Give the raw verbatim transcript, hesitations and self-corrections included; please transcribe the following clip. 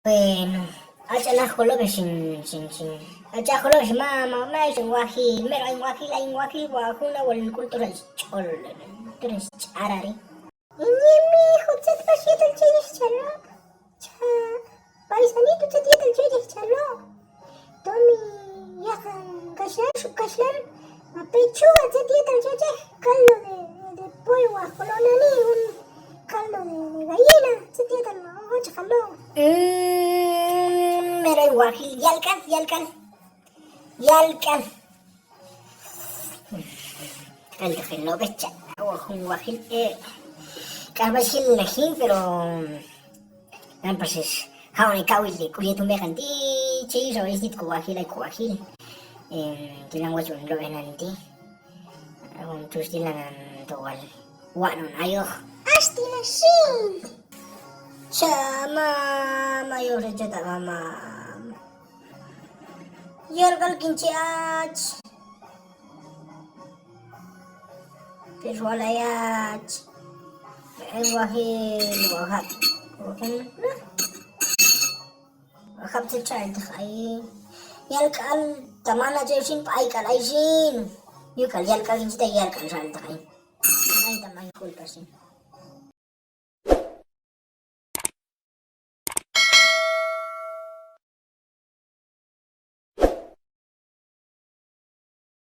Bueno, a ch'an aj kolob'ej xin, xin, xin. A ch'an aj kolob'ej xin, ma, ma, ma, ay xin wajil, mero ay wajil, ay wajil, wal jun, wal hin k'ul tol ay ch'ol, tol ay ch'arari. Inyemi, jun tzet pax yetal che yej chalo'. Cha, paisanito, tzet yetal che yej chalo'. Tomi, yaqan kaxhlan, xuk kaxhlan. Ma pechuga, tzet yetal che yej, caldo de, de pollo, wal kolob'ej nani, un caldo de, de gallina, tzet yetal ma, hochaj jalo'. Mm, mero ay wajil, yalk'an, yalk'an. Yalk'an. K'al taq hin lob'ej cha, a wal jun wajil, eh, k'al pax jil lajin, pero, nan pax ex, ja'on ay kawil, eh, k'ul yet jun b'eqan ti', che yixaw ay tit kowajil, ay kowajil. Em, ti lan wochon lob'ej nan ti'. Jun txutx ti' lanan to wal watx'non ayoq. Ax ti' la xin. Cha mama, yoq ret chot a mama. Yalk'al kin chi ach. Pero wal ay ach. Ay wajil, wajab'. Wajab' tzet cha'el taq ay. Yalk'al ta mana che xin, b'ay k'al ay xin. Yuk'al yalk'al kin chi ta yalk'al cha'el taq ay. Ay ta may culpa xin.